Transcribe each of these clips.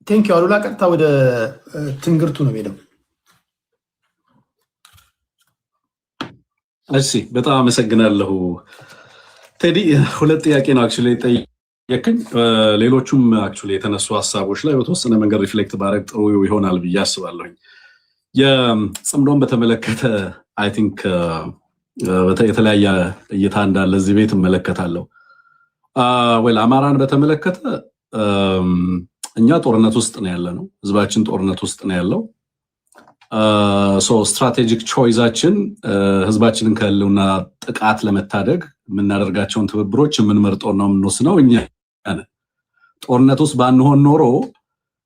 Thank you አሉላ። ቀጥታ ወደ ትንግርቱ ነው የሚሄደው። እሺ፣ በጣም አመሰግናለሁ ቴዲ። ሁለት ጥያቄ ነው actually የጠየቅኝ። ሌሎቹም actually የተነሱ ሀሳቦች ላይ በተወሰነ መንገድ reflect ባደርግ ጥሩ ይሆናል ብዬ አስባለሁኝ። የጽምዶን በተመለከተ I think የተለያየ እይታ እንዳለ እዚህ ቤት እመለከታለሁ። Well፣ አማራን በተመለከተ እኛ ጦርነት ውስጥ ነው ያለነው። ህዝባችን ጦርነት ውስጥ ነው ያለው። So strategic choice ኣችን ህዝባችንን ከህልውና ጥቃት ለመታደግ የምናደርጋቸውን ትብብሮች የምንመርጠው ነው የምንወስነው እኛ ነን። ጦርነት ውስጥ ባንሆን ኖሮ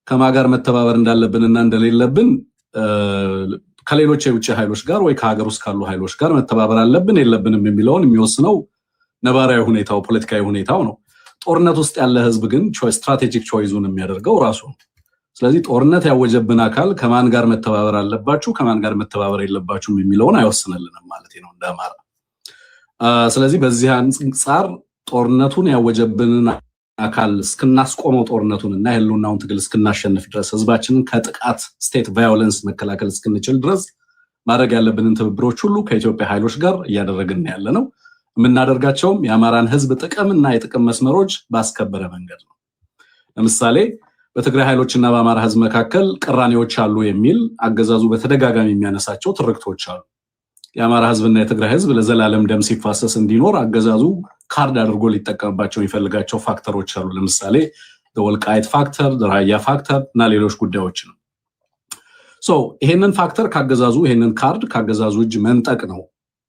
ከማን ጋር መተባበር እንዳለብንና እንደሌለብን፣ ከሌሎች የውጭ ኃይሎች ጋር ወይ ከሀገር ውስጥ ካሉ ኃይሎች ጋር መተባበር አለብን የለብንም የሚለውን የሚወስነው ነባራዊ ሁኔታው፣ ፖለቲካዊ ሁኔታው ነው። ጦርነት ውስጥ ያለ ህዝብ ግን strategic choice ኡን የሚያደርገው ራሱ ነው። ስለዚህ ጦርነት ያወጀብን አካል ከማን ጋር መተባበር አለባችሁ፣ ከማን ጋር መተባበር የለባችሁም የሚለውን አይወስንልንም ማለት ነው እንደ አማራ። ስለዚህ በዚህ አንጻር ጦርነቱን ያወጀብንን አካል እስክናስቆመው፣ ጦርነቱን እና የህልውናውን ትግል እስክናሸንፍ ድረስ፣ ህዝባችንን ከጥቃት state violence መከላከል እስክንችል ድረስ ማድረግ ያለብንን ትብብሮች ሁሉ ከኢትዮጵያ ኃይሎች ጋር እያደረግን ያለ ነው። የምናደርጋቸውም የአማራን ህዝብ ጥቅም እና የጥቅም መስመሮች ባስከበረ መንገድ ነው። ለምሳሌ በትግራይ ኃይሎች እና በአማራ ህዝብ መካከል ቅራኔዎች አሉ የሚል አገዛዙ በተደጋጋሚ የሚያነሳቸው ትርክቶች አሉ። የአማራ ህዝብና የትግራይ ህዝብ ለዘላለም ደም ሲፋሰስ እንዲኖር አገዛዙ ካርድ አድርጎ ሊጠቀምባቸው የሚፈልጋቸው factor ኦች አሉ። ለምሳሌ ወልቃይት factor፣ ራያ factor እና ሌሎች ጉዳዮች ነው። So ይሄንን factor ካገዛዙ፣ ይሄንን ካርድ ካገዛዙ እጅ መንጠቅ ነው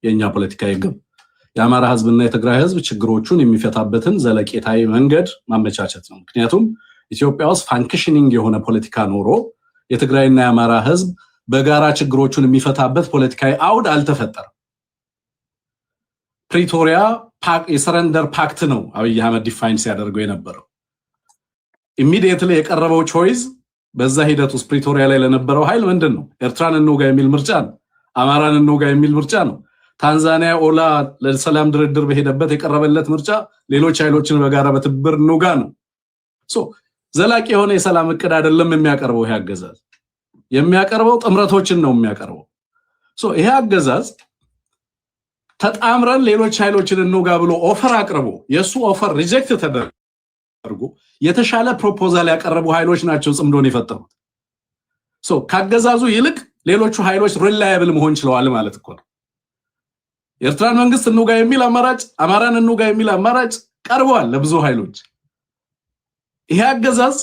የእኛ ፖለቲካዊ ግብ። የአማራ ህዝብና የትግራይ ህዝብ ችግሮቹን የሚፈታበትን ዘለቄታዊ መንገድ ማመቻቸት ነው። ምክንያቱም ኢትዮጵያ ውስጥ functioning የሆነ ፖለቲካ ኖሮ የትግራይና የአማራ ህዝብ በጋራ ችግሮቹን የሚፈታበት ፖለቲካዊ አውድ አልተፈጠረም። ፕሪቶሪያ የ surrender pact ነው አብይ አህመድ define ሲያደርገው የነበረው። Immediately የቀረበው choice በዛ ሂደት ውስጥ ፕሪቶሪያ ላይ ለነበረው ኃይል ምንድን ነው? ኤርትራን እንውጋ የሚል ምርጫ ነው። አማራን እንውጋ የሚል ምርጫ ነው። ታንዛኒያ ኦላ ለሰላም ድርድር በሄደበት የቀረበለት ምርጫ ሌሎች ኃይሎችን በጋራ በትብብር እንውጋ ነው። So ዘላቂ የሆነ የሰላም እቅድ አይደለም የሚያቀርበው ይሄ አገዛዝ። የሚያቀርበው ጥምረቶችን ነው የሚያቀርበው። So ይሄ አገዛዝ ተጣምረን ሌሎች ኃይሎችን እንውጋ ብሎ offer አቅርቦ የእሱ offer reject ተደርጎ የተሻለ proposal ያቀረቡ ኃይሎች ናቸው ጽምዶን የፈጠሩት። So ካገዛዙ ይልቅ ሌሎቹ ኃይሎች reliable መሆን ችለዋል ማለት እኮ ነው። የኤርትራን መንግስት እንውጋ የሚል አማራጭ፣ አማራን እንውጋ የሚል አማራጭ ቀርበዋል ለብዙ ኃይሎች። ይሄ አገዛዝ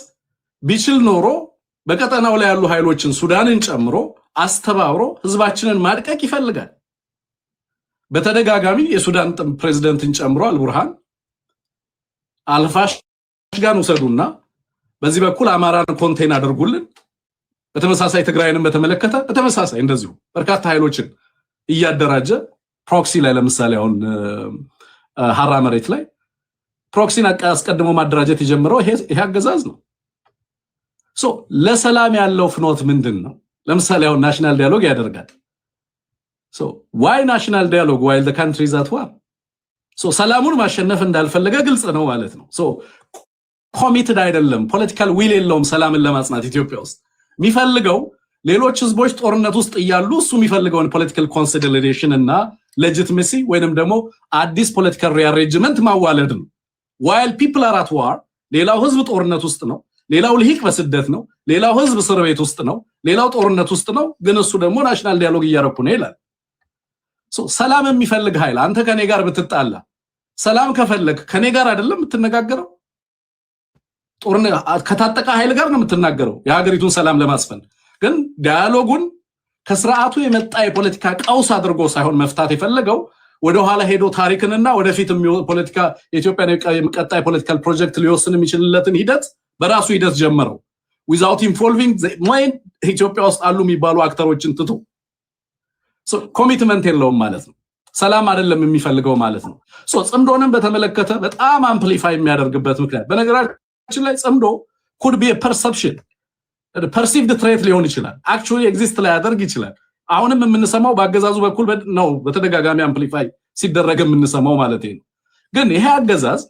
ቢችል ኖሮ በቀጠናው ላይ ያሉ ኃይሎችን ሱዳንን ጨምሮ አስተባብሮ ህዝባችንን ማድቀቅ ይፈልጋል። በተደጋጋሚ የሱዳን ፕሬዝደንትን ጨምሮ አልቡርሃን አልፋሽጋን ውሰዱና በዚህ በኩል አማራን contain አድርጉልን፣ በተመሳሳይ ትግራይንም በተመለከተ በተመሳሳይ እንደዚሁ በርካታ ኃይሎችን እያደራጀ proxy ላይ፣ ለምሳሌ አሁን ሀራ መሬት ላይ proxy ን አስቀድሞ ማደራጀት የጀመረው ይሄ አገዛዝ ነው። So ለሰላም ያለው ፍኖት ምንድን ነው? ለምሳሌ አሁን national dialogue ያደርጋል። So why national dialogue while the country is at war? So ሰላሙን ማሸነፍ እንዳልፈለገ ግልጽ ነው ማለት ነው። So committed አይደለም፣ political will የለውም ሰላምን ለማጽናት። ኢትዮጵያ ውስጥ የሚፈልገው ሌሎች ህዝቦች ጦርነት ውስጥ እያሉ እሱ የሚፈልገውን political consolidation እና legitimacy ወይንም ደግሞ አዲስ political rearrangement ማዋለድ ነው። While people are at war፣ ሌላው ህዝብ ጦርነት ውስጥ ነው። ሌላው ልሂቅ በስደት ነው። ሌላው ህዝብ እስር ቤት ውስጥ ነው። ሌላው ጦርነት ውስጥ ነው። ግን እሱ ደግሞ national dialogue እያረኩ ነው ይላል። ሰላም የሚፈልግ ኃይል፣ አንተ ከኔ ጋር ብትጣላ ሰላም ከፈለግ ከኔ ጋር አይደለም የምትነጋገረው፣ ጦርነት ከታጠቀ ኃይል ጋር ነው የምትናገረው የሀገሪቱን ሰላም ለማስፈን። ግን dialogue ኡን ከስርዓቱ የመጣ የፖለቲካ ቀውስ አድርጎ ሳይሆን መፍታት የፈለገው ወደኋላ ሄዶ ታሪክንና ወደፊት ፖለቲካ የኢትዮጵያን ቀጣይ political project ሊወስን የሚችልለትን ሂደት በራሱ ሂደት ጀመረው without involving main ኢትዮጵያ ውስጥ አሉ የሚባሉ actor ኦችን ትቶ። Commitment የለውም ማለት ነው። ሰላም አይደለም የሚፈልገው ማለት ነው። ጽምዶንም በተመለከተ በጣም amplify የሚያደርግበት ምክንያት፣ በነገራችን ላይ ጽምዶ could be perception፣ perceived threat ሊሆን ይችላል። Actually exist ላያደርግ ይችላል። አሁንም የምንሰማው በአገዛዙ በኩል ነው፣ በተደጋጋሚ amplify ሲደረግ የምንሰማው ማለት ነው። ግን ይሄ አገዛዝ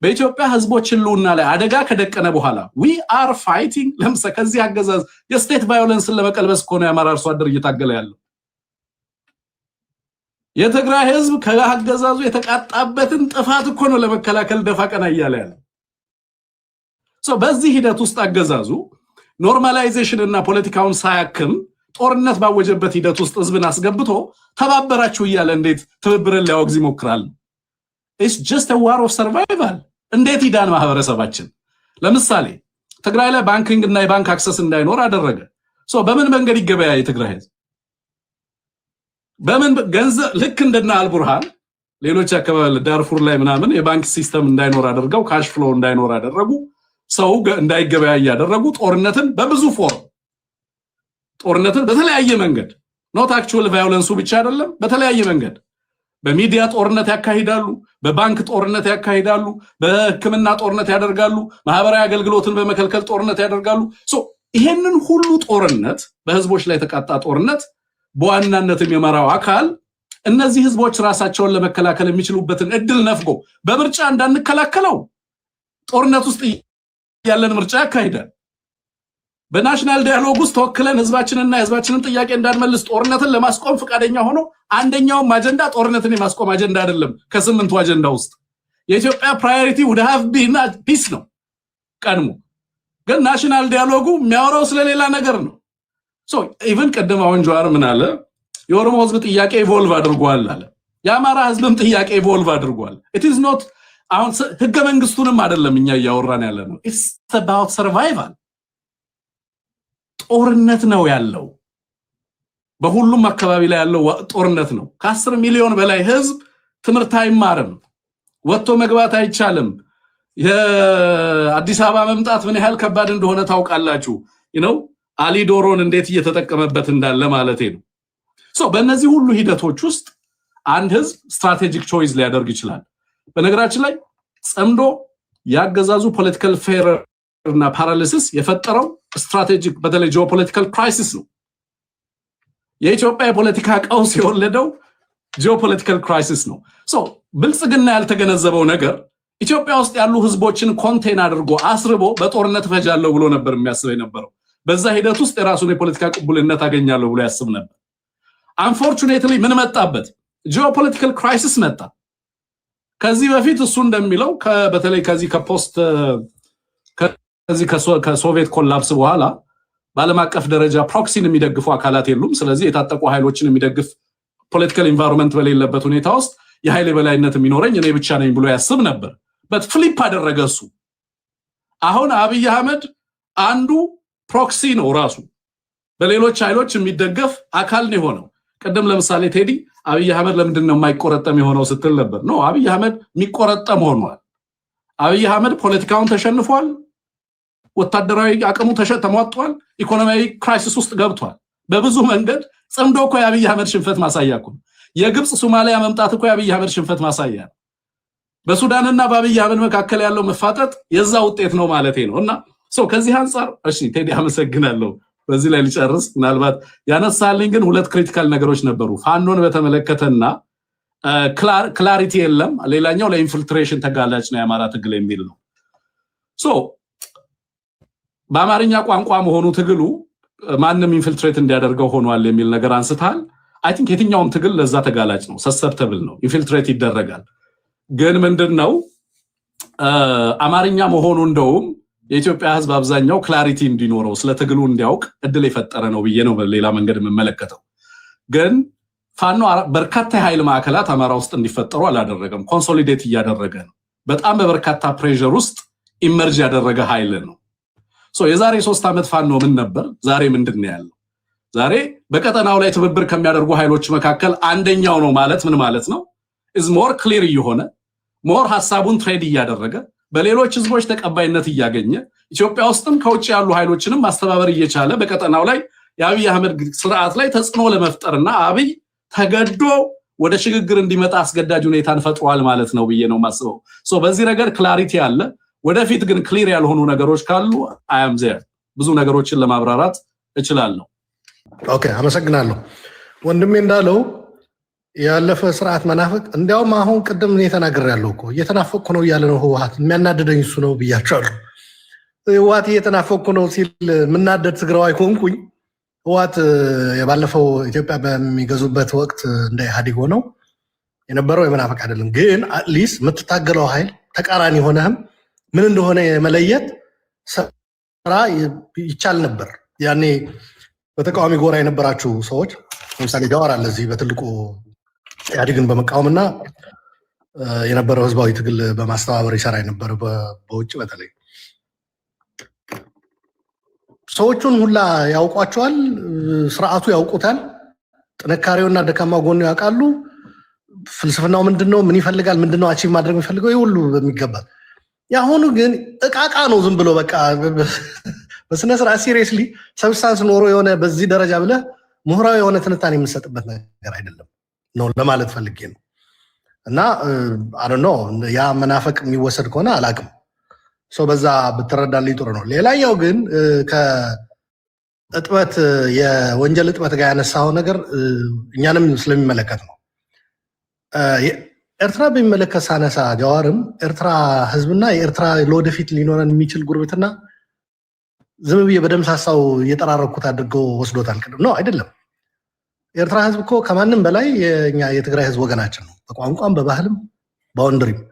በኢትዮጵያ ህዝቦች ህልውና ላይ አደጋ ከደቀነ በኋላ we are fighting። ለምሳሌ ከዚህ አገዛዝ የ state violence ን ለመቀልበስ ከሆነ የአማራ አርሶ አደር እየታገለ ያለው፣ የትግራይ ህዝብ ከአገዛዙ የተቃጣበትን ጥፋት እኮ ነው ለመከላከል ደፋ ቀና እያለ ያለው። በዚህ ሂደት ውስጥ አገዛዙ normalization እና ፖለቲካውን ሳያክም ጦርነት ባወጀበት ሂደት ውስጥ ህዝብን አስገብቶ ተባበራችሁ እያለ እንዴት ትብብርን ሊያወግዝ ይሞክራል? It's just war of survival። እንዴት ይዳን ማህበረሰባችን? ለምሳሌ ትግራይ ላይ banking እና የባንክ access እንዳይኖር አደረገ። በምን መንገድ ይገበያ የትግራይ ህዝብ? በምን ገንዘብ? ልክ እንደና አልቡርሃን ሌሎች አካባቢ ዳርፉር ላይ ምናምን የባንክ system እንዳይኖር አድርገው፣ cash flow እንዳይኖር አደረጉ። ሰው እንዳይገበያ እያደረጉ ጦርነትን በብዙ form፣ ጦርነትን በተለያየ መንገድ፣ not actual violence ኡ ብቻ አይደለም፣ በተለያየ መንገድ በሚዲያ ጦርነት ያካሂዳሉ፣ በባንክ ጦርነት ያካሂዳሉ፣ በሕክምና ጦርነት ያደርጋሉ፣ ማህበራዊ አገልግሎትን በመከልከል ጦርነት ያደርጋሉ። So ይሄንን ሁሉ ጦርነት፣ በህዝቦች ላይ የተቃጣ ጦርነት በዋናነት የሚመራው አካል እነዚህ ህዝቦች ራሳቸውን ለመከላከል የሚችሉበትን እድል ነፍጎ በምርጫ እንዳንከላከለው ጦርነት ውስጥ ያለን ምርጫ ያካሂዳል። በ national dialogue ውስጥ ተወክለን ህዝባችንና የህዝባችንን ጥያቄ እንዳንመልስ ጦርነትን ለማስቆም ፈቃደኛ ሆኖ፣ አንደኛውም አጀንዳ ጦርነትን የማስቆም አጀንዳ አይደለም። ከስምንቱ አጀንዳ ውስጥ የኢትዮጵያ priority would have been peace ነው ቀድሞ። ግን national dialogue ኡ የሚያወራው ስለሌላ ነገር ነው። Even ቅድም አሁን ጀዋር ምን አለ? የኦሮሞ ህዝብ ጥያቄ evolve አድርጓል አለ። የአማራ ህዝብም ጥያቄ evolve አድርጓል። It is not አሁን ህገ መንግስቱንም አይደለም እኛ እያወራን ያለ ነው። It's about survival። ጦርነት ነው ያለው። በሁሉም አካባቢ ላይ ያለው ጦርነት ነው። ከ10 ሚሊዮን በላይ ህዝብ ትምህርት አይማርም፣ ወጥቶ መግባት አይቻልም። የአዲስ አበባ መምጣት ምን ያህል ከባድ እንደሆነ ታውቃላችሁ። አሊ ዶሮን እንዴት እየተጠቀመበት እንዳለ ማለቴ ነው። So በእነዚህ ሁሉ ሂደቶች ውስጥ አንድ ህዝብ strategic choice ሊያደርግ ይችላል። በነገራችን ላይ ጽምዶ ያገዛዙ political failure እና paralysis የፈጠረው strategic በተለይ geopolitical crisis ነው። የኢትዮጵያ የፖለቲካ ቀውስ የወለደው geopolitical crisis ነው። So ብልጽግና ያልተገነዘበው ነገር ኢትዮጵያ ውስጥ ያሉ ህዝቦችን contain አድርጎ፣ አስርቦ በጦርነት እፈጃለሁ ብሎ ነበር የሚያስበው የነበረው። በዛ ሂደት ውስጥ የራሱን የፖለቲካ ቅቡልነት አገኛለሁ ብሎ ያስብ ነበር። Unfortunately ምን መጣበት? Geopolitical crisis መጣ። ከዚህ በፊት እሱ እንደሚለው በተለይ ከዚህ ከ post ከዚህ ከሶቪየት collapse በኋላ በዓለም አቀፍ ደረጃ proxy ን የሚደግፉ አካላት የሉም። ስለዚህ የታጠቁ ኃይሎችን የሚደግፍ political environment በሌለበት ሁኔታ ውስጥ የኃይል የበላይነት የሚኖረኝ እኔ ብቻ ነኝ ብሎ ያስብ ነበር። But flip አደረገ እሱ። አሁን አብይ አህመድ አንዱ proxy ነው፣ ራሱ በሌሎች ኃይሎች የሚደገፍ አካል ነው የሆነው። ቅድም ለምሳሌ ቴዲ አብይ አህመድ ለምንድን ነው የማይቆረጠም የሆነው ስትል ነበር። No፣ አብይ አህመድ የሚቆረጠም ሆኗል። አብይ አህመድ ፖለቲካውን ተሸንፏል። ወታደራዊ አቅሙ ተሟጧል። ኢኮኖሚያዊ crisis ውስጥ ገብቷል። በብዙ መንገድ ጽምዶ እኮ የአብይ አህመድ ሽንፈት ማሳያ እኮ ነው። የግብፅ ሶማሊያ መምጣት እኮ የአብይ አህመድ ሽንፈት ማሳያ ነው። በሱዳንና በአብይ አህመድ መካከል ያለው መፋጠጥ የዛ ውጤት ነው ማለቴ ነው። እና so ከዚህ አንጻር፣ እሺ ቴዲ አመሰግናለሁ። በዚህ ላይ ልጨርስ። ምናልባት ያነሳልኝ ግን ሁለት critical ነገሮች ነበሩ። ፋኖን በተመለከተና clarity የለም፣ ሌላኛው ለ infiltration ተጋላጭ ነው የአማራ ትግል የሚል ነው። So በአማርኛ ቋንቋ መሆኑ ትግሉ ማንም infiltrate እንዲያደርገው ሆኗል የሚል ነገር አንስተሃል። I think የትኛውም ትግል ለዛ ተጋላጭ ነው፣ susceptible ነው፣ infiltrate ይደረጋል። ግን ምንድን ነው፣ አማርኛ መሆኑ እንደውም የኢትዮጵያ ሕዝብ አብዛኛው clarity እንዲኖረው፣ ስለ ትግሉ እንዲያውቅ እድል የፈጠረ ነው ብዬ ነው በሌላ መንገድ የምመለከተው። ግን ፋኖ በርካታ የኃይል ማዕከላት አማራ ውስጥ እንዲፈጠሩ አላደረገም። Consolidate እያደረገ ነው። በጣም በበርካታ pressure ውስጥ emerge ያደረገ ኃይል ነው። የዛሬ 3 ዓመት ፋኖ ምን ነበር? ዛሬ ምንድን ነው ያለው? ዛሬ በቀጠናው ላይ ትብብር ከሚያደርጉ ኃይሎች መካከል አንደኛው ነው ማለት ምን ማለት ነው? Is more clear እየሆነ፣ more ሀሳቡን trade እያደረገ፣ በሌሎች ህዝቦች ተቀባይነት እያገኘ፣ ኢትዮጵያ ውስጥም ከውጭ ያሉ ኃይሎችንም ማስተባበር እየቻለ በቀጠናው ላይ የአብይ አህመድ ስርዓት ላይ ተጽዕኖ ለመፍጠርና አብይ ተገዶ ወደ ሽግግር እንዲመጣ አስገዳጅ ሁኔታን ፈጥሯል ማለት ነው ብዬ ነው የማስበው። በዚህ ነገር clarity አለ። ወደፊት ግን clear ያልሆኑ ነገሮች ካሉ I am there፣ ብዙ ነገሮችን ለማብራራት እችላለሁ። Okay፣ አመሰግናለሁ። ወንድሜ እንዳለው ያለፈ ስርዓት መናፈቅ፣ እንዲያውም አሁን ቅድም እኔ ተናግሬያለሁ እኮ፣ እየተናፈቅኩ ነው እያለ ነው ህወሓት። የሚያናድደኝ እሱ ነው ብያቸዋለሁ። ህወሓት እየተናፈቅኩ ነው ሲል የምናደድ ትግራዋይ ከሆንኩኝ፣ ህወሓት የባለፈው ኢትዮጵያ በሚገዙበት ወቅት እንደ ኢህአዴግ ሆነው የነበረው የመናፈቅ አይደለም። ግን at least የምትታገለው ኃይል ተቃራኒ ሆነህም ምን እንደሆነ የመለየት ስራ ይቻል ነበር። ያኔ በተቃዋሚ ጎራ የነበራችሁ ሰዎች፣ ለምሳሌ ጃዋር አለ እዚህ፣ በትልቁ ኢህአዴግን በመቃወምና የነበረው ህዝባዊ ትግል በማስተባበር ይሰራ የነበረ፣ በውጭ በተለይ ሰዎቹን ሁላ ያውቋቸዋል። ስርዓቱ ያውቁታል። ጥንካሬውና ደካማ ጎኑ ያውቃሉ። ፍልስፍናው ምንድን ነው? ምን ይፈልጋል? ምንድን ነው achieve ማድረግ የሚፈልገው? ይህ ሁሉ በሚገባል። የአሁኑ ግን እቃቃ ነው። ዝም ብሎ በቃ በስነ ስርዓት seriously substance ኖሮ የሆነ በዚህ ደረጃ ብለህ ምሁራዊ የሆነ ትንታኔ የምንሰጥበት ነገር አይደለም ነው ለማለት ፈልጌ ነው። እና I don't know፣ ያ መናፈቅ የሚወሰድ ከሆነ አላቅም። So በዛ ብትረዳልኝ ጥሩ ነው። ሌላኛው ግን ከእጥበት፣ የወንጀል እጥበት ጋር ያነሳው ነገር እኛንም ስለሚመለከት ነው። ኤርትራ በሚመለከት ሳነሳ ጃዋርም ኤርትራ ህዝብና የኤርትራ ለወደፊት ሊኖረን የሚችል ጉርብትና ዝም ብዬ በደምሳሳው እየጠራረኩት አድርገው ወስዶታል። ቅድም ነው አይደለም። የኤርትራ ህዝብ እኮ ከማንም በላይ የኛ የትግራይ ህዝብ ወገናችን ነው፣ በቋንቋም፣ በባህልም፣ boundary ም።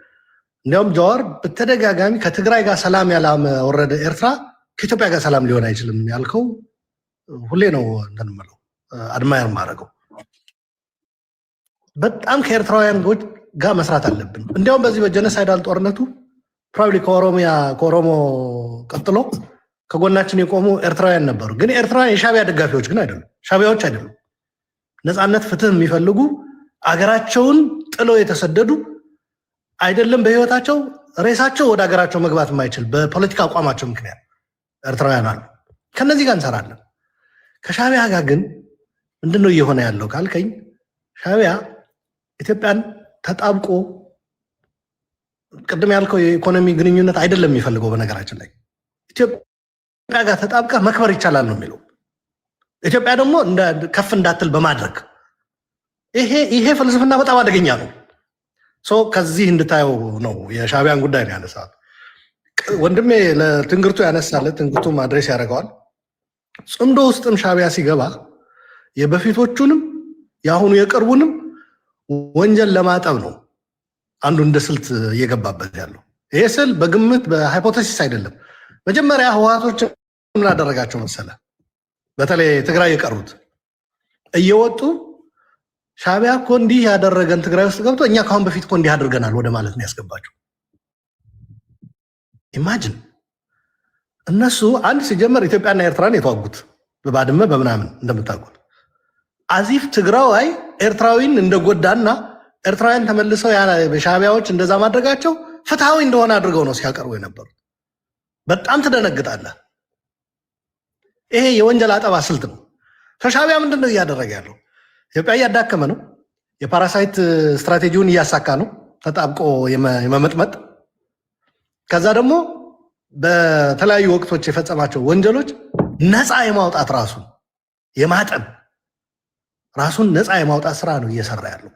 እንዲያውም ጃዋር በተደጋጋሚ ከትግራይ ጋር ሰላም ያላወረደ ኤርትራ ከኢትዮጵያ ጋር ሰላም ሊሆን አይችልም ያልከው ሁሌ ነው እንትን የምለው፣ admire ማድረገው። በጣም ከኤርትራውያን ጋር መስራት አለብን። እንዲያውም በዚህ በ genocidal ጦርነቱ probably ከኦሮሚያ፣ ከኦሮሞ ቀጥሎ ከጎናችን የቆሙ ኤርትራውያን ነበሩ። ግን ኤርትራውያን የሻቢያ ደጋፊዎች ግን አይደሉም፣ ሻቢያዎች አይደሉም። ነፃነት፣ ፍትህ የሚፈልጉ፣ አገራቸውን ጥለው የተሰደዱ፣ አይደለም በህይወታቸው ሬሳቸው ወደ ሀገራቸው መግባት የማይችል በፖለቲካ አቋማቸው ምክንያት ኤርትራውያን አሉ። ከነዚህ ጋር እንሰራለን። ከሻቢያ ጋር ግን ምንድነው እየሆነ ያለው ካልከኝ፣ ሻቢያ ኢትዮጵያን ተጣብቆ ቅድም ያልከው የኢኮኖሚ ግንኙነት አይደለም የሚፈልገው። በነገራችን ላይ ኢትዮጵያ ጋር ተጣብቀህ መክበር ይቻላል ነው የሚለው። ኢትዮጵያ ደግሞ ከፍ እንዳትል በማድረግ ይሄ ፍልስፍና በጣም አደገኛ ነው። So ከዚህ እንድታየው ነው የሻቢያን ጉዳይ ነው ያነሳት። ወንድሜ ለትንግርቱ ያነሳለ ትንግርቱም address ያደርገዋል። ጽምዶ ውስጥም ሻቢያ ሲገባ የበፊቶቹንም የአሁኑ የቅርቡንም ወንጀል ለማጠብ ነው አንዱ እንደ ስልት እየገባበት ያለው። ይሄ ስል በግምት፣ በ hypothesis አይደለም። መጀመሪያ ህወሓቶች ምን አደረጋቸው መሰለ? በተለይ ትግራይ የቀሩት እየወጡ ሻቢያ እኮ እንዲህ ያደረገን ትግራይ ውስጥ ገብቶ፣ እኛ ከአሁን በፊት እኮ እንዲህ አድርገናል ወደ ማለት ነው ያስገባቸው። Imagine፣ እነሱ አንድ ሲጀመር ኢትዮጵያና ኤርትራን የተዋጉት በባድመ በምናምን እንደምታውቁት፣ as if ትግራዋይ ኤርትራዊን እንደጎዳና ኤርትራውያን ተመልሰው ሻቢያዎች እንደዛ ማድረጋቸው ፍትሐዊ እንደሆነ አድርገው ነው ሲያቀርቡ የነበሩት። በጣም ትደነግጣለህ። ይሄ የወንጀል አጠባ ስልት ነው። ሻቢያ ምንድን ነው እያደረገ ያለው? ኢትዮጵያ እያዳከመ ነው። የ parasite ስትራቴጂውን እያሳካ ነው፣ ተጣብቆ የመመጥመጥ። ከዛ ደግሞ በተለያዩ ወቅቶች የፈጸማቸው ወንጀሎች ነፃ የማውጣት፣ ራሱን የማጠብ፣ ራሱን ነፃ የማውጣት ስራ ነው እየሰራ ያለው።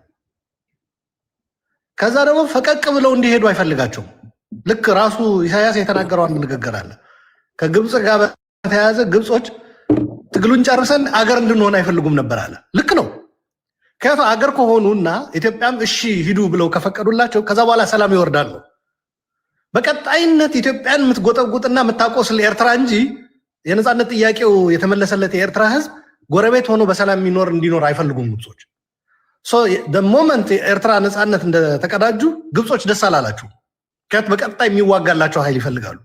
ከዛ ደግሞ ፈቀቅ ብለው እንዲሄዱ አይፈልጋቸውም። ልክ ራሱ ኢሳያስ የተናገረው አንድ ንግግር አለ። ከግብፅ ጋር በተያያዘ ግብፆች ትግሉን ጨርሰን አገር እንድንሆን አይፈልጉም ነበር አለ። ልክ ነው። ምክንያቱም አገር ከሆኑና ኢትዮጵያም እሺ ሂዱ ብለው ከፈቀዱላቸው ከዛ በኋላ ሰላም ይወርዳል ነው። በቀጣይነት ኢትዮጵያን የምትጎጠጉጥና የምታቆስል ኤርትራ እንጂ የነፃነት ጥያቄው የተመለሰለት የኤርትራ ሕዝብ ጎረቤት ሆኖ በሰላም የሚኖር እንዲኖር አይፈልጉም ግብጾች። Moment ኤርትራ ነፃነት እንደተቀዳጁ ግብጾች ደስ አላላቸው። ምክንያቱም በቀጣይ የሚዋጋላቸው ኃይል ይፈልጋሉ።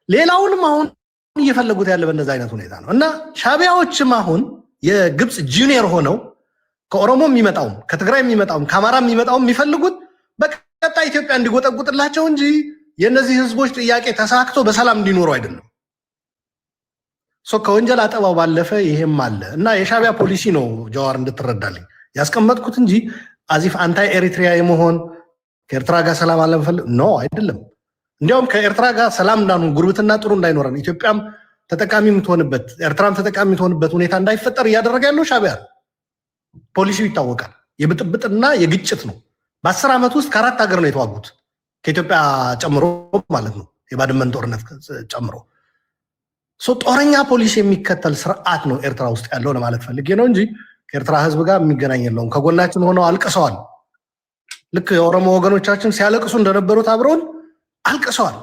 ሌላውንም አሁን እየፈለጉት ያለ በእንደዚ አይነት ሁኔታ ነው። እና ሻቢያዎችም አሁን የግብፅ junior ሆነው ከኦሮሞ የሚመጣውም፣ ከትግራይ የሚመጣውም፣ ከአማራ የሚመጣውም የሚፈልጉት በቀጣይ ኢትዮጵያ እንዲጎጠጉጥላቸው እንጂ የእነዚህ ህዝቦች ጥያቄ ተሳክቶ በሰላም እንዲኖሩ አይደለም። So ከወንጀል አጠባው ባለፈ ይሄም አለ። እና የሻቢያ ፖሊሲ ነው ጃዋር እንድትረዳልኝ ያስቀመጥኩት እንጂ as if anti Eritrea የመሆን፣ ከኤርትራ ጋር ሰላም አለመፈለግ no አይደለም። እንዲያውም ከኤርትራ ጋር ሰላም እንዳንሆን፣ ጉርብትና ጥሩ እንዳይኖረን፣ ኢትዮጵያም ተጠቃሚ የምትሆንበት፣ ኤርትራም ተጠቃሚ የምትሆንበት ሁኔታ እንዳይፈጠር እያደረገ ያለው ሻቢያ ነው። ፖሊሲው ይታወቃል። የብጥብጥና የግጭት ነው። በ10 ዓመት ውስጥ ከአራት ሀገር ነው የተዋጉት፣ ከኢትዮጵያ ጨምሮ ማለት ነው፣ የባድመን ጦርነት ጨምሮ። So ጦረኛ ፖሊሲ የሚከተል ስርዓት ነው ኤርትራ ውስጥ ያለው ለማለት ፈልጌ ነው እንጂ ከኤርትራ ህዝብ ጋር የሚገናኝ የለውም። ከጎናችን ሆነው አልቅሰዋል። ልክ የኦሮሞ ወገኖቻችን ሲያለቅሱ እንደነበሩት አብረውን አልቅሰዋል።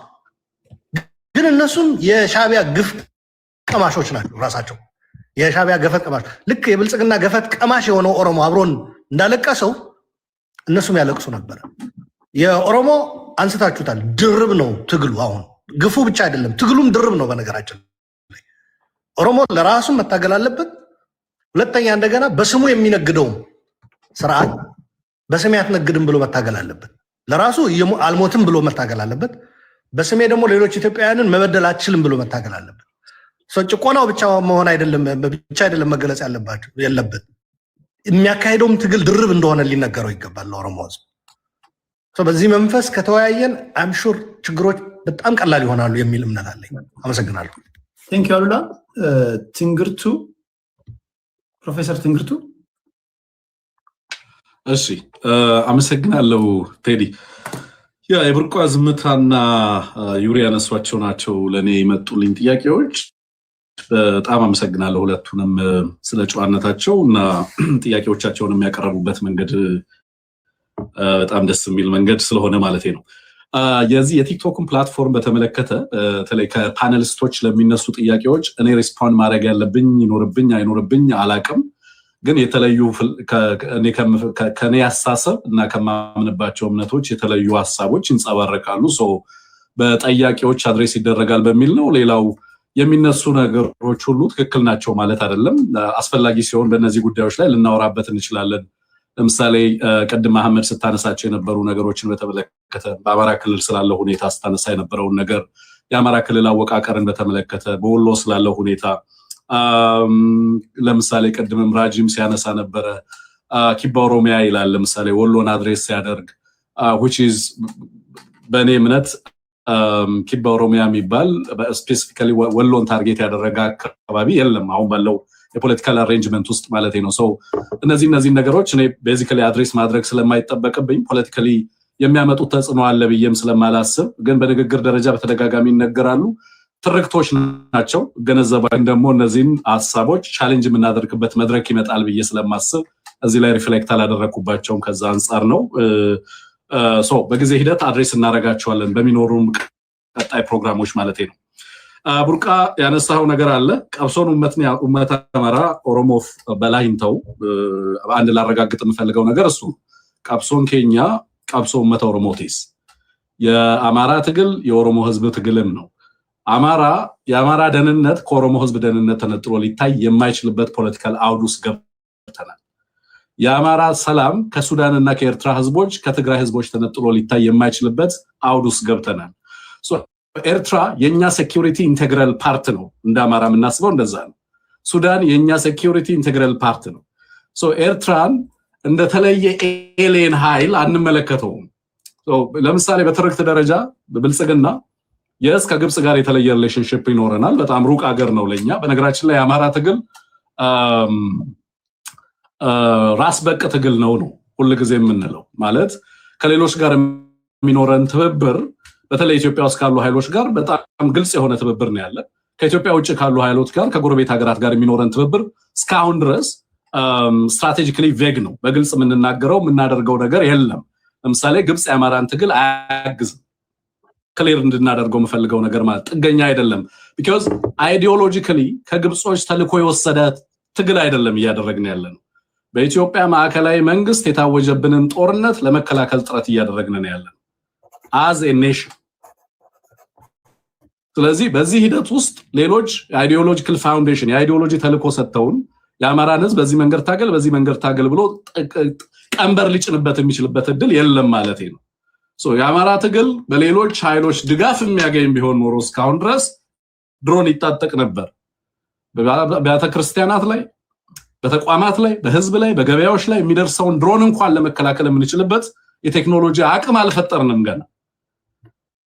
ግን እነሱም የሻቢያ ግፍ ቀማሾች ናቸው። ራሳቸው የሻቢያ ገፈት ቀማሽ፣ ልክ የብልጽግና ገፈት ቀማሽ የሆነው ኦሮሞ አብሮን እንዳለቀሰው እነሱም ያለቅሱ ነበር። የኦሮሞ አንስታችሁታል። ድርብ ነው ትግሉ። አሁን ግፉ ብቻ አይደለም፣ ትግሉም ድርብ ነው። በነገራችን ላይ ኦሮሞ ለራሱም መታገል አለበት። ሁለተኛ እንደገና በስሙ የሚነግደውም ስርዓት በስሜ አትነግድም ብሎ መታገል አለበት። ለራሱ አልሞትም ብሎ መታገል አለበት። በስሜ ደግሞ ሌሎች ኢትዮጵያውያንን መበደል አትችልም ብሎ መታገል አለበት። So ጭቆናው ብቻ መሆን አይደለም፣ ብቻ አይደለም መገለጽ ያለባቸው የለበት፣ የሚያካሂደውም ትግል ድርብ እንደሆነ ሊነገረው ይገባል ለኦሮሞ ሕዝብ። So በዚህ መንፈስ ከተወያየን I'm sure ችግሮች በጣም ቀላል ይሆናሉ የሚል እምነት አለኝ። አመሰግናለሁ። Thank you አሉላ። ትንግርቱ፣ ፕሮፌሰር ትንግርቱ። እሺ፣ አመሰግናለሁ ቴዲ። ያ የብርቋ ዝምታና ዩሪ ያነሷቸው ናቸው ለእኔ የመጡልኝ ጥያቄዎች። በጣም አመሰግናለሁ ሁለቱንም ስለ ጨዋነታቸው እና ጥያቄዎቻቸውን የሚያቀርቡበት መንገድ በጣም ደስ የሚል መንገድ ስለሆነ ማለት ነው። የዚህ የቲክቶክን platform በተመለከተ በተለይ ከ panelist ኦች ለሚነሱ ጥያቄዎች እኔ respond ማድረግ ያለብኝ ይኖርብኝ አይኖርብኝ አላቅም። ግን የተለዩ ከኔ አስተሳሰብ እና ከማምንባቸው እምነቶች የተለዩ ሀሳቦች ይንጸባረቃሉ። So በጠያቂዎች address ይደረጋል በሚል ነው። ሌላው የሚነሱ ነገሮች ሁሉ ትክክል ናቸው ማለት አይደለም። አስፈላጊ ሲሆን በእነዚህ ጉዳዮች ላይ ልናወራበት እንችላለን። ለምሳሌ ቅድም አህመድ ስታነሳቸው የነበሩ ነገሮችን በተመለከተ፣ በአማራ ክልል ስላለው ሁኔታ ስታነሳ የነበረውን ነገር፣ የአማራ ክልል አወቃቀርን በተመለከተ፣ በወሎ ስላለው ሁኔታ፣ ለምሳሌ ቅድምም ራጂም ሲያነሳ ነበረ። Kibba ኦሮሚያ ይላል። ለምሳሌ ወሎን address ሲያደርግ፣ which is በእኔ እምነት Kibba ኦሮሚያ የሚባል specifically ወሎን target ያደረገ አካባቢ የለም፣ አሁን ባለው የ political arrangement ውስጥ ማለት ነው። So እነዚህ ነገሮች እኔ basically address ማድረግ ስለማይጠበቅብኝ፣ politically የሚያመጡት ተጽዕኖ አለ ብዬም ስለማላስብ፣ ግን በንግግር ደረጃ በተደጋጋሚ ይነገራሉ። ትርክቶች ናቸው። ገነዘባን ደግሞ እነዚህን ሀሳቦች challenge የምናደርግበት መድረክ ይመጣል ብዬ ስለማስብ እዚህ ላይ reflect አላደረግኩባቸውም። ከዛ አንጻር ነው። So በጊዜ ሂደት address እናደርጋቸዋለን በሚኖሩም ቀጣይ ፕሮግራሞች ማለት ነው። ቡርቃ፣ ያነሳኸው ነገር አለ። Qabsoon ummata Amaaraa Oromoof balaa hin ta'u። አንድ ላረጋግጥ የምፈልገው ነገር እሱ qabsoon keenya qabsoo ummata Oromootis። የአማራ ትግል የኦሮሞ ህዝብ ትግልም ነው። የአማራ ደህንነት ከኦሮሞ ህዝብ ደህንነት ተነጥሎ ሊታይ የማይችልበት political አውድ ውስጥ ገብተናል። የአማራ ሰላም ከሱዳን እና ከኤርትራ ህዝቦች፣ ከትግራይ ህዝቦች ተነጥሎ ሊታይ የማይችልበት አውድ ውስጥ ገብተናል። So ኤርትራ የኛ security integral part ነው። እንደ አማራ የምናስበው እንደዛ ነው። ሱዳን የኛ security integral part ነው። So ኤርትራን እንደተለየ alien ኃይል አንመለከተውም። So ለምሳሌ በትርክት ደረጃ ብልጽግና yes ከግብፅ ጋር የተለየ relationship ይኖረናል። በጣም ሩቅ ሀገር ነው ለኛ። በነገራችን ላይ የአማራ ትግል ራስ በቅ ትግል ነው ነው ሁልጊዜ የምንለው። ማለት ከሌሎች ጋር የሚኖረን ትብብር፣ በተለይ ኢትዮጵያ ውስጥ ካሉ ኃይሎች ጋር በጣም ግልጽ የሆነ ትብብር ነው ያለ። ከኢትዮጵያ ውጭ ካሉ ኃይሎች ጋር፣ ከጎረቤት ሀገራት ጋር የሚኖረን ትብብር እስካሁን ድረስ strategically vague ነው። በግልጽ የምንናገረው የምናደርገው ነገር የለም። ለምሳሌ ግብፅ የአማራን ትግል አያግዝም። Clear እንድናደርገው የምፈልገው ነገር ማለት ጥገኛ አይደለም። Because ideologically ከግብጾች ተልኮ የወሰደ ትግል አይደለም እያደረግን ያለ ነው። በኢትዮጵያ ማዕከላዊ መንግስት የታወጀብንን ጦርነት ለመከላከል ጥረት እያደረግን ነው ያለ ነው as a nation። ስለዚህ በዚህ ሂደት ውስጥ ሌሎች ideological foundation፣ የ ideology ተልኮ ሰጥተውን የአማራን ህዝብ በዚህ መንገድ ታገል፣ በዚህ መንገድ ታገል ብሎ ቀንበር ሊጭንበት የሚችልበት እድል የለም ማለት ነው። So የአማራ ትግል በሌሎች ኃይሎች ድጋፍ የሚያገኝ ቢሆን ኖሮ እስካሁን ድረስ ድሮን ይታጠቅ ነበር። በቤተ ክርስቲያናት ላይ፣ በተቋማት ላይ፣ በህዝብ ላይ፣ በገበያዎች ላይ የሚደርሰውን ድሮን እንኳን ለመከላከል የምንችልበት የቴክኖሎጂ አቅም አልፈጠርንም ገና።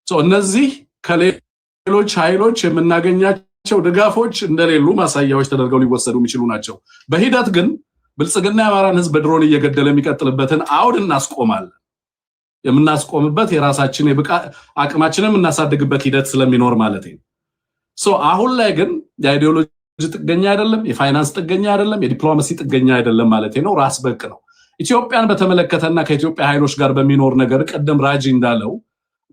So እነዚህ ከሌሎች ኃይሎች የምናገኛቸው ድጋፎች እንደሌሉ ማሳያዎች ተደርገው ሊወሰዱ የሚችሉ ናቸው። በሂደት ግን ብልጽግና የአማራን ህዝብ በድሮን እየገደለ የሚቀጥልበትን አውድ እናስቆማለን። የምናስቆምበት የራሳችን አቅማችንን የምናሳድግበት ሂደት ስለሚኖር ማለት ነው። So አሁን ላይ ግን የ ideology ጥገኛ አይደለም፣ የፋይናንስ ጥገኛ አይደለም፣ የዲፕሎማሲ ጥገኛ አይደለም ማለት ነው። ራስ በቅ ነው። ኢትዮጵያን በተመለከተና ከኢትዮጵያ ኃይሎች ጋር በሚኖር ነገር ቅድም ራጂ እንዳለው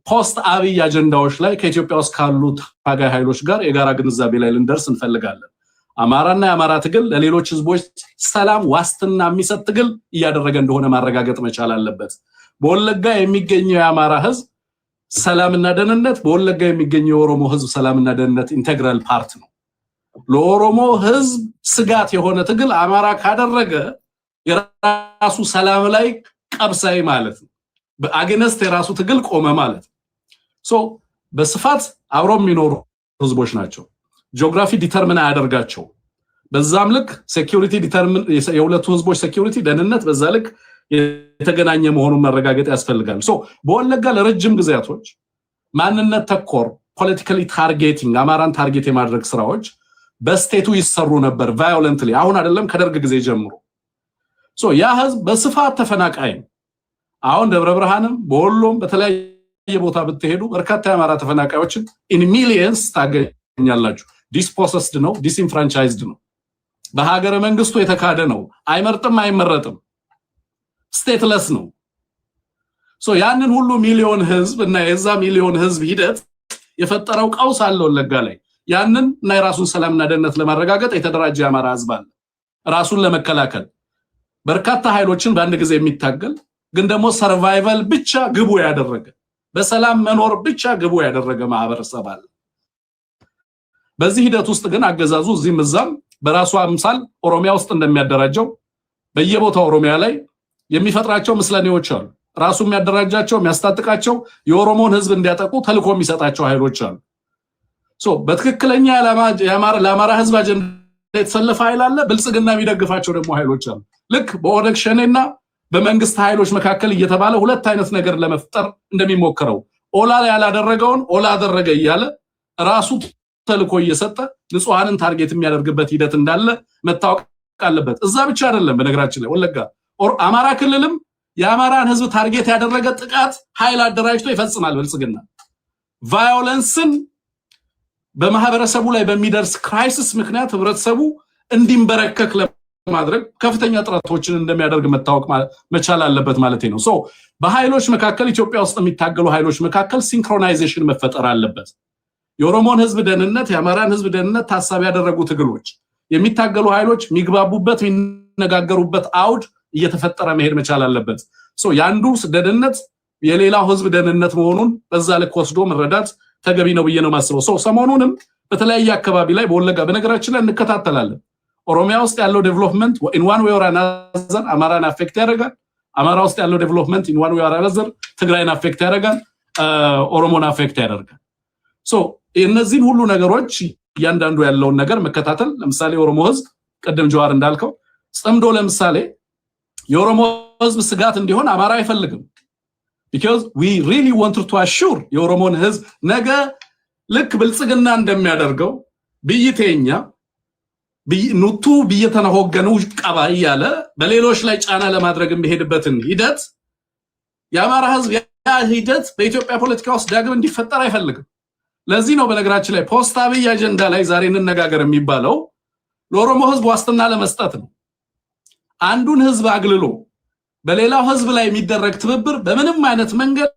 post አብይ አጀንዳዎች ላይ ከኢትዮጵያ ውስጥ ካሉ ታጋይ ኃይሎች ጋር የጋራ ግንዛቤ ላይ ልንደርስ እንፈልጋለን። አማራና የአማራ ትግል ለሌሎች ህዝቦች ሰላም ዋስትና የሚሰጥ ትግል እያደረገ እንደሆነ ማረጋገጥ መቻል አለበት። በወለጋ የሚገኘው የአማራ ህዝብ ሰላምና ደህንነት በወለጋ የሚገኘው የኦሮሞ ህዝብ ሰላምና ደህንነት integral part ነው። ለኦሮሞ ህዝብ ስጋት የሆነ ትግል አማራ ካደረገ የራሱ ሰላም ላይ ቀብሳይ ማለት ነው። በ against የራሱ ትግል ቆመ ማለት ነው። So በስፋት አብረው የሚኖሩ ህዝቦች ናቸው። Geography determine አያደርጋቸው። በዛም ልክ security determine የሁለቱ ህዝቦች security ደህንነት በዛ ልክ የተገናኘ መሆኑን መረጋገጥ ያስፈልጋል። So በወለጋ ለረጅም ጊዜያቶች ማንነት ተኮር politically targeting አማራን target የማድረግ ስራዎች በ state ቱ ይሰሩ ነበር violently። አሁን አይደለም፣ ከደርግ ጊዜ ጀምሮ። So ያ ህዝብ በስፋት ተፈናቃይ ነው። አሁን ደብረ ብርሃንም በወሎም በተለያየ ቦታ ብትሄዱ በርካታ የአማራ ተፈናቃዮችን in millions ታገኛላችሁ። Dispossessed ነው፣ disenfranchised ነው። በሀገረ መንግስቱ የተካደ ነው። አይመርጥም፣ አይመረጥም። Stateless ነው። So ያንን ሁሉ ሚሊዮን ህዝብ እና የዛ ሚሊዮን ህዝብ ሂደት የፈጠረው ቀውስ አለ ወለጋ ላይ። ያንን እና የራሱን ሰላምና ደህንነት ለማረጋገጥ የተደራጀ የአማራ ህዝብ አለ። ራሱን ለመከላከል በርካታ ኃይሎችን በአንድ ጊዜ የሚታገል፣ ግን ደግሞ survival ብቻ ግቡ ያደረገ፣ በሰላም መኖር ብቻ ግቡ ያደረገ ማህበረሰብ አለ። በዚህ ሂደት ውስጥ ግን አገዛዙ እዚህም እዛም በራሱ አምሳል ኦሮሚያ ውስጥ እንደሚያደራጀው በየቦታው ኦሮሚያ ላይ የሚፈጥራቸው ምስለኔዎች አሉ። ራሱ የሚያደራጃቸው፣ የሚያስታጥቃቸው፣ የኦሮሞን ህዝብ እንዲያጠቁ ተልኮ የሚሰጣቸው ኃይሎች አሉ። So በትክክለኛ ለአማራ ህዝብ አጀንዳ የተሰለፈ ኃይል አለ። ብልጽግና የሚደግፋቸው ደግሞ ኃይሎች አሉ። ልክ በኦነግ ሸኔና በመንግስት ኃይሎች መካከል እየተባለ ሁለት አይነት ነገር ለመፍጠር እንደሚሞክረው፣ ኦላ ያላደረገውን ኦላ አደረገ እያለ ራሱ ተልኮ እየሰጠ ንጹሐንን target የሚያደርግበት ሂደት እንዳለ መታወቅ አለበት። እዛ ብቻ አይደለም። በነገራችን ላይ ወለጋ፣ አማራ ክልልም የአማራን ህዝብ target ያደረገ ጥቃት ኃይል አደራጅቶ ይፈጽማል። ብልጽግና violence ን በማህበረሰቡ ላይ በሚደርስ crisis ምክንያት ህብረተሰቡ እንዲንበረከክ ለማድረግ ከፍተኛ ጥረቶችን እንደሚያደርግ መታወቅ መቻል አለበት ማለት ነው። So በኃይሎች መካከል፣ ኢትዮጵያ ውስጥ የሚታገሉ ኃይሎች መካከል synchronization መፈጠር አለበት። የኦሮሞን ህዝብ ደህንነት፣ የአማራን ህዝብ ደህንነት ታሳቢ ያደረጉ ትግሎች የሚታገሉ ኃይሎች የሚግባቡበት፣ የሚነጋገሩበት አውድ እየተፈጠረ መሄድ መቻል አለበት። So የአንዱ ደህንነት የሌላው ህዝብ ደህንነት መሆኑን በዛ ልክ ወስዶ መረዳት ተገቢ ነው ብዬ ነው የማስበው። So ሰሞኑንም በተለያየ አካባቢ ላይ፣ በወለጋ በነገራችን ላይ እንከታተላለን። ኦሮሚያ ውስጥ ያለው development in one way or another አማራን affect ያደርጋል። አማራ ውስጥ ያለው development in one way or another ትግራይን affect ያደርጋል፣ ኦሮሞን affect ያደርጋል። So እነዚህን ሁሉ ነገሮች እያንዳንዱ ያለውን ነገር መከታተል፣ ለምሳሌ የኦሮሞ ህዝብ ቅድም ጀዋር እንዳልከው ጽምዶ ለምሳሌ የኦሮሞ ህዝብ ስጋት እንዲሆን አማራ አይፈልግም። Because we really want to assure የኦሮሞን ህዝብ ነገ ልክ ብልጽግና እንደሚያደርገው biyyi teenya nutu biyya tana hoogganuu qaba እያለ በሌሎች ላይ ጫና ለማድረግ የሚሄድበትን ሂደት የአማራ ህዝብ ያ ሂደት በኢትዮጵያ ፖለቲካ ውስጥ ዳግም እንዲፈጠር አይፈልግም። ለዚህ ነው በነገራችን ላይ post አብይ አጀንዳ ላይ ዛሬ እንነጋገር የሚባለው፣ ለኦሮሞ ህዝብ ዋስትና ለመስጠት ነው። አንዱን ህዝብ አግልሎ በሌላው ህዝብ ላይ የሚደረግ ትብብር በምንም አይነት መንገድ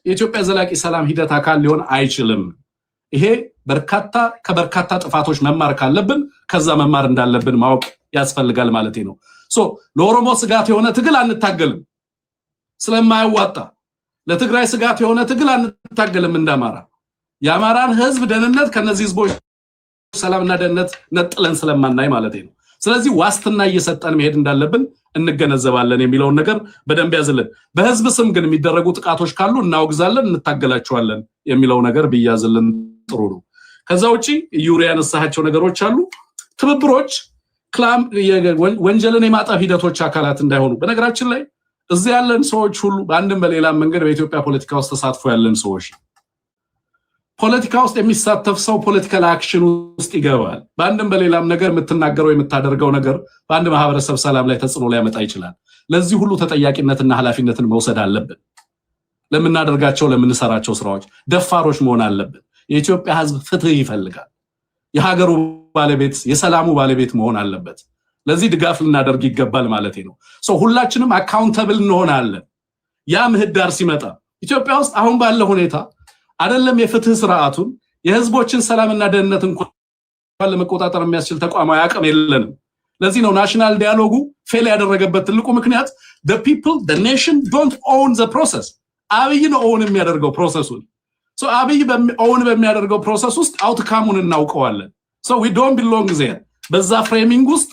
የኢትዮጵያ ዘላቂ ሰላም ሂደት አካል ሊሆን አይችልም። ይሄ ከበርካታ ጥፋቶች መማር ካለብን ከዛ መማር እንዳለብን ማወቅ ያስፈልጋል ማለት ነው። So ለኦሮሞ ስጋት የሆነ ትግል አንታገልም ስለማያዋጣ፣ ለትግራይ ስጋት የሆነ ትግል አንታገልም። እንዳማራ የአማራን ህዝብ ደህንነት ከነዚህ ህዝቦች ሰላምና ደህንነት ነጥለን ስለማናይ ማለት ነው። ስለዚህ ዋስትና እየሰጠን መሄድ እንዳለብን እንገነዘባለን የሚለውን ነገር በደንብ ያዝልን። በህዝብ ስም ግን የሚደረጉ ጥቃቶች ካሉ እናወግዛለን፣ እንታገላቸዋለን የሚለው ነገር ቢያዝልን ጥሩ ነው። ከዛ ውጪ ዩሪ ያነሳቸው ነገሮች አሉ። ትብብሮች ወንጀልን የማጠፍ ሂደቶች አካላት እንዳይሆኑ። በነገራችን ላይ እዚህ ያለን ሰዎች ሁሉ በአንድም በሌላም መንገድ በኢትዮጵያ ፖለቲካ ውስጥ ተሳትፎ ያለን ሰዎች ነው። ፖለቲካ ውስጥ የሚሳተፍ ሰው political action ውስጥ ይገባል። በአንድም በሌላም ነገር የምትናገረው፣ የምታደርገው ነገር በአንድ ማህበረሰብ ሰላም ላይ ተጽዕኖ ሊያመጣ ይችላል። ለዚህ ሁሉ ተጠያቂነትና ኃላፊነትን መውሰድ አለብን። ለምናደርጋቸው፣ ለምንሰራቸው ስራዎች ደፋሮች መሆን አለብን። የኢትዮጵያ ሕዝብ ፍትህ ይፈልጋል። የሀገሩ ባለቤት፣ የሰላሙ ባለቤት መሆን አለበት። ለዚህ ድጋፍ ልናደርግ ይገባል ማለት ነው። So ሁላችንም accountable እንሆናለን። ያ ምህዳር ሲመጣ ኢትዮጵያ ውስጥ አሁን ባለ ሁኔታ አይደለም የፍትህ ስርዓቱን፣ የህዝቦችን ሰላምና ደህንነት እንኳን ለመቆጣጠር የሚያስችል ተቋማዊ አቅም የለንም። ለዚህ ነው national dialogue ኡ fail ያደረገበት ትልቁ ምክንያት the people, the nation don't own the process። አብይ ነው own የሚያደርገው process ኡን። So አብይ own በሚያደርገው process ውስጥ outcome ኡን እናውቀዋለን። So we don't belong there። በዛ framing ውስጥ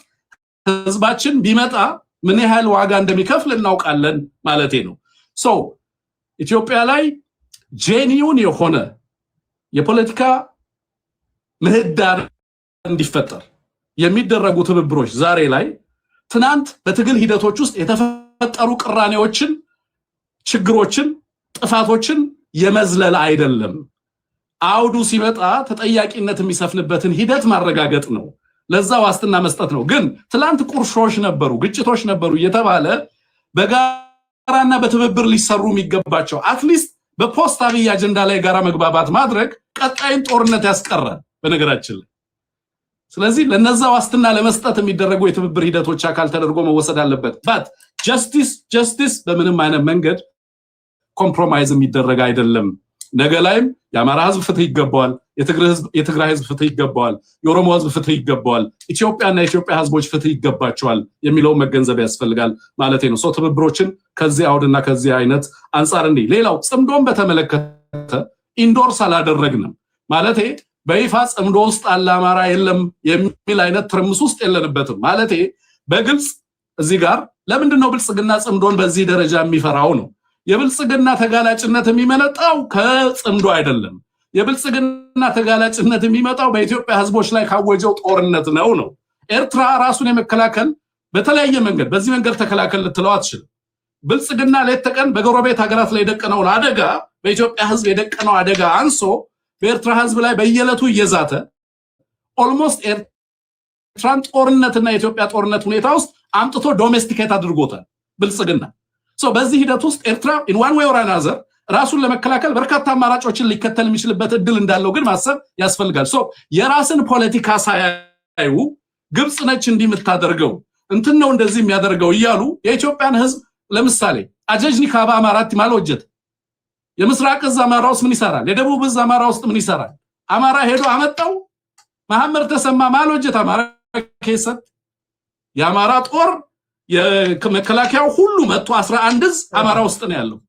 ህዝባችን ቢመጣ ምን ያህል ዋጋ እንደሚከፍል እናውቃለን ማለቴ ነው። So ኢትዮጵያ ላይ genuine የሆነ የፖለቲካ ምህዳር እንዲፈጠር የሚደረጉ ትብብሮች ዛሬ ላይ ትናንት በትግል ሂደቶች ውስጥ የተፈጠሩ ቅራኔዎችን፣ ችግሮችን፣ ጥፋቶችን የመዝለል አይደለም። አውዱ ሲመጣ ተጠያቂነት የሚሰፍንበትን ሂደት ማረጋገጥ ነው። ለዛ ዋስትና መስጠት ነው። ግን ትላንት ቁርሾች ነበሩ፣ ግጭቶች ነበሩ እየተባለ በጋራና በትብብር ሊሰሩ የሚገባቸው at least በ post አብይ አጀንዳ ላይ ጋራ መግባባት ማድረግ ቀጣይን ጦርነት ያስቀራል በነገራችን ላይ። ስለዚህ ለነዛ ዋስትና ለመስጠት የሚደረጉ የትብብር ሂደቶች አካል ተደርጎ መወሰድ አለበት። But justice በምንም አይነት መንገድ compromise የሚደረግ አይደለም። ነገ ላይም የአማራ ህዝብ ፍትህ ይገባዋል፣ የትግራይ ህዝብ ፍትህ ይገባዋል፣ የኦሮሞ ህዝብ ፍትህ ይገባዋል፣ ኢትዮጵያና የኢትዮጵያ ህዝቦች ፍትህ ይገባቸዋል የሚለውን መገንዘብ ያስፈልጋል ማለት ነው። So ትብብሮችን ከዚህ አውድና ከዚህ አይነት አንጻር እንዲህ። ሌላው ጽምዶን በተመለከተ endorse አላደረግንም፣ ማለቴ በይፋ ጽምዶ ውስጥ አለ አማራ የለም የሚል አይነት ትርምስ ውስጥ የለንበትም። ማለቴ በግልጽ እዚህ ጋር ለምንድን ነው ብልጽግና ጽምዶን በዚህ ደረጃ የሚፈራው ነው። የብልጽግና ተጋላጭነት የሚመነጣው ከጽምዶ አይደለም። የብልጽግና ተጋላጭነት የሚመጣው በኢትዮጵያ ህዝቦች ላይ ካወጀው ጦርነት ነው ነው። ኤርትራ ራሱን የመከላከል በተለያየ መንገድ በዚህ መንገድ ተከላከል ልትለው አትችልም። ብልጽግና ሌት ተቀን በጎረቤት ሀገራት ላይ የደቀነውን አደጋ፣ በኢትዮጵያ ህዝብ የደቀነው አደጋ አንሶ በኤርትራ ህዝብ ላይ በየዕለቱ እየዛተ almost ኤርትራን ጦርነትና የኢትዮጵያ ጦርነት ሁኔታ ውስጥ አምጥቶ domesticate አድርጎታል ብልጽግና። So በዚህ ሂደት ውስጥ ኤርትራ in one way or another ራሱን ለመከላከል በርካታ አማራጮችን ሊከተል የሚችልበት እድል እንዳለው ግን ማሰብ ያስፈልጋል። So የራስን ፖለቲካ ሳያዩ ግብፅ ነች እንዲህ የምታደርገው፣ እንትን ነው እንደዚህ የሚያደርገው እያሉ የኢትዮጵያን ህዝብ፣ ለምሳሌ ajajni kaaba Amaaraatti maal hojjeta? የምስራቅ እዝ አማራ ውስጥ ምን ይሰራል? የደቡብ እዝ አማራ ውስጥ ምን ይሰራል? አማራ ሄዶ አመጣው? መሐመድ ተሰማ maal hojjeta Amara keessatti? የአማራ ጦር፣ የመከላከያው ሁሉ መጥቶ 11 እዝ አማራ ውስጥ ነው ያለው።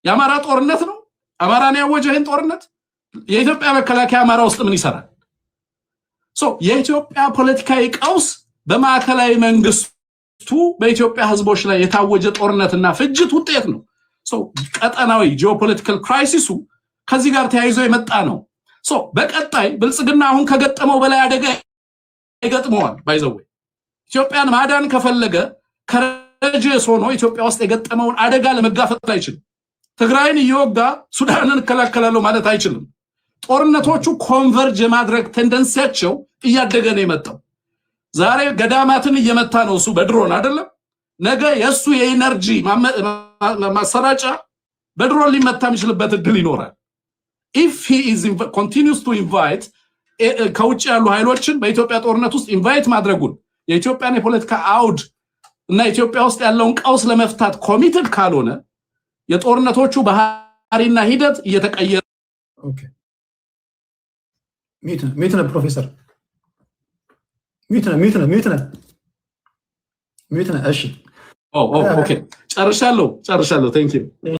የአማራ ጦርነት ነው። አማራን ያወጀ ይህን ጦርነት የኢትዮጵያ መከላከያ አማራ ውስጥ ምን ይሰራል? So የኢትዮጵያ ፖለቲካዊ ቀውስ በማዕከላዊ መንግስቱ በኢትዮጵያ ህዝቦች ላይ የታወጀ ጦርነትና ፍጅት ውጤት ነው። So ቀጠናዊ geopolitical crisis ኡ ከዚህ ጋር ተያይዞ የመጣ ነው። So በቀጣይ ብልጽግና አሁን ከገጠመው በላይ አደጋ ይገጥመዋል። By the way፣ ኢትዮጵያን ማዳን ከፈለገ courageous ሆኖ ኢትዮጵያ ውስጥ የገጠመውን አደጋ ለመጋፈጥ አይችልም። ትግራይን እየወጋ ሱዳንን እከላከላለሁ ማለት አይችልም። ጦርነቶቹ converge የማድረግ tendency ያቸው እያደገ ነው የመጣው። ዛሬ ገዳማትን እየመታ ነው እሱ በድሮን አይደለም። ነገ የእሱ የ energy ማሰራጫ በድሮን ሊመታ የሚችልበት እድል ይኖራል። If he continues to invite ከውጭ ያሉ ኃይሎችን በኢትዮጵያ ጦርነት ውስጥ invite ማድረጉን፣ የኢትዮጵያን የፖለቲካ አውድ እና ኢትዮጵያ ውስጥ ያለውን ቀውስ ለመፍታት committed ካልሆነ የጦርነቶቹ ባህሪና ሂደት እየተቀየረ Mute ነህ ፕሮፌሰር፣ mute ነህ፣ mute ነህ፣ mute ነህ፣ mute ነህ። እሺ። Okay፣ ጨርሻለሁ፣ ጨርሻለሁ። Thank you.